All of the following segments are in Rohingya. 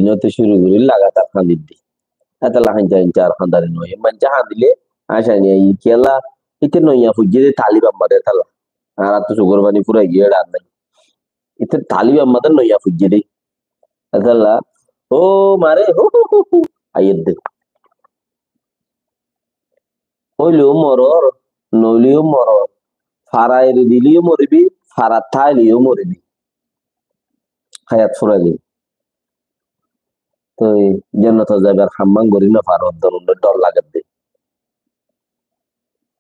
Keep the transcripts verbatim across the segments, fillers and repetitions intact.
Noóte cúru gorí lagatar hañdidde. Étalla hañdar hañdar hañdari noó. Maincé hañdile añcá niya, kiyólla, íte noiya foijjé dé, talib ammáde étalla. Añárattú sukór faní fúrai giyé, ar nái. Íte talib ammáde noiya foijjé dé. Étalla, ó mare, hú, hú, hú, hú, aiyér dé. Óileyo morór, noóileyo morór. Fara eri dileyo moribi, fara táileyo moribi. Háyat fúraile. Toi jonnotot zaibar hammán gorí nofarór, dor, dor lagedde.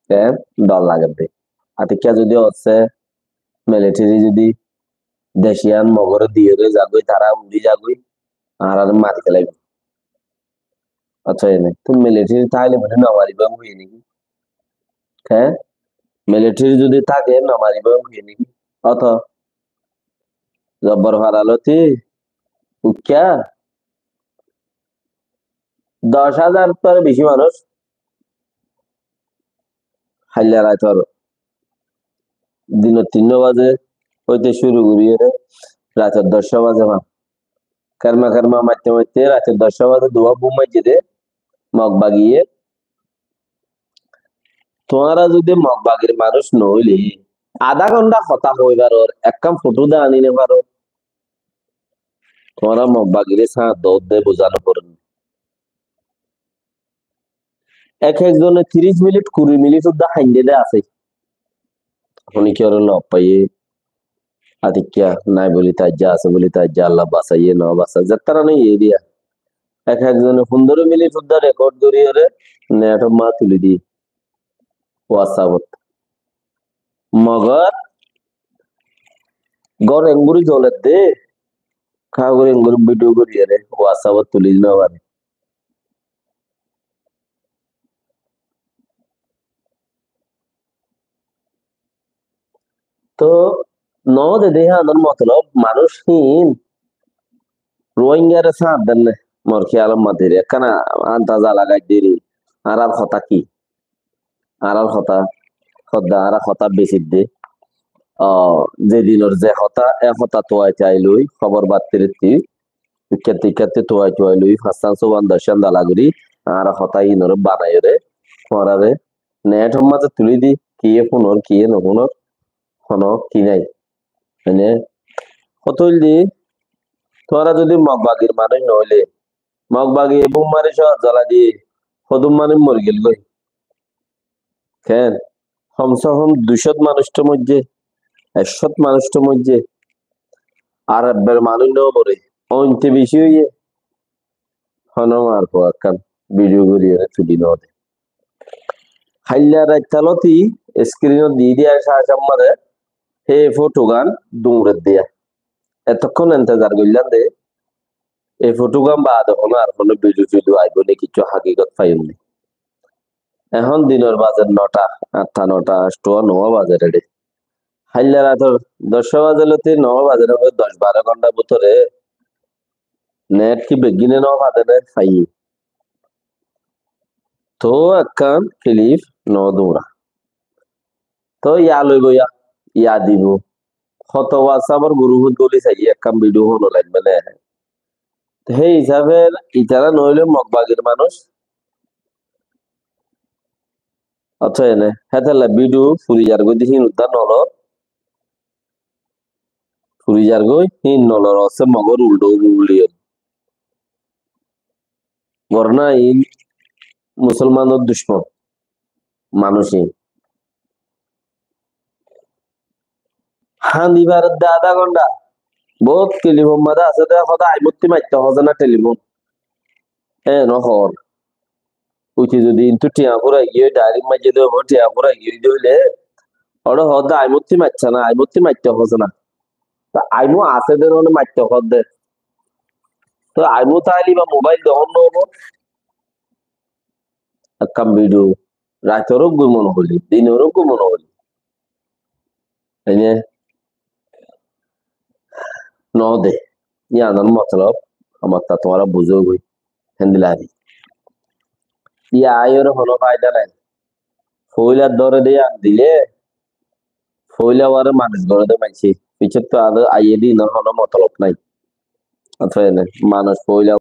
Te dor lagedde. Atikká zodi ósse militeri zodi deciyán mogoré diyóre zagói, tará uçí zagói, añáráre mari félaibo. Accá, ene. Tui militeri táile mane nomaribá hoiyé niki? Hé? Militeri zodi táke nomaribá hoiyé niki? Óto Zobbor Fara lóti uikká doc házar ttú beci manúic háilla raitor dinor tinnó baze óite cúru goríyore raitor doccwá baze fán. Kerma kerma matte matte raitor doccwá baze duwá bum maijjé dé Mog bagiye. Tuáñra zodi Mog bagir manúic noóile, adá gonthá hotá hoi faror, ekkán fotó de aní nofaror, tuáñra Mog bagiré sáñt doódde buzá noforer. Ek ekzone tiríc minit, kuri minit uddá haindé dé asé. Honikiyóre log faiyé, atikká nái buli taijjá, asé buli taijjá, Allah basaiyé, no basaiyé, zettára nái yé diya. Ek ekzone fundoro minit uddá rekod goríyore net ot ma tuli di, WhatsApp ot. Mogor gór enggori zoledde, ká gorí enggori bidiyo goríyore WhatsApp ot tuli di no fare. Toh, no de de híyanor motolob manúic hín Ruáingaré sáñt denne, mor kiyalot matir, ekkán andaza lagai diri, añárar hotá ki? Añárar hotá, hodde añárar hotá besidde. Ó, ze dinor ze hotá, e hotá tuwai tuwai loi, hóbor battirittí, ikkátti ikkátti tuwai tuwai loi, fañssán suban doccán dala gorí, añárar hotá inoré banaiyóre, tuáñráre net or mazé tuli di, kiyé funor, kiyé no funor, hono ki nai. Mane, hotá óilde, tuáñra zodi Mog bagir manúic noóile, Mog bagi e bum mari cóor zolai di hodún manúic mori gel goi. Ken? Hom se hom dui cót manúic to moijje, ek cót manúic to moijje. Ar ebbar manúic no more. Ointe beci óiye. Hono mar fua ekkán bidiyo gorí ene tuli no de. Háilla raitta lóti eskrinot di diya aicá aicá mare he fotogán duñret diya. Etokkón entezar goillám de. E fotogán baade hono ar hono bidiyo tidiyo aibó né, kessú hakigot faiyum né. Ehón dinor baze nota, atta nota, anctúa nowa bazer ede. Háilla raitor doccwá baze lóti nowa bazer ede, doc baró gonthár bútore net ki beggíne no fade né, faiye. Toh ekkán kilif no dura. Toh ya loibo ya, ya dibo. Hoto WhatsApp or group ot goli saiye ekkán bidiyo hono laigbé né. Hé hísafe itará noóile Mog bagir manúic. Accá, ene hétalla bidiyo furi zargói de hín uddá nolor. Furi zargói hín nolor, ósse Mogor uldó uldó. Gorna in Musolmanor ducmon manúic in. Hañdi faredde adá gonthá. Bout telifon mazé asé dé, hodá aimótti maitté hozé na telifon. Hé, no hor. Uite zodi intú thiañ fúrai giyói, dairek maijjé dé, thiañ fúrai giyói dé óile, ore hodá aimótti maitté na, aimótti maitté hozé na. Tói aimó asé dé, one maitté hodde. Tói aimó táile iba mobail de hon no óibo. Ekkán bidiyo, raitor uggúa mone hoilé, dinor uggúa mone hoilé. Ene no de. Yiánor motolob, amattá tuáñra buzó goi. Héndilla de. Yá aiyóre hono faida nai. Foila dóre de yián dile, foila uáre manus goré de maincé. Piccóttu ar aiyé de inor hono motolob nai. Atfá ene, manus foila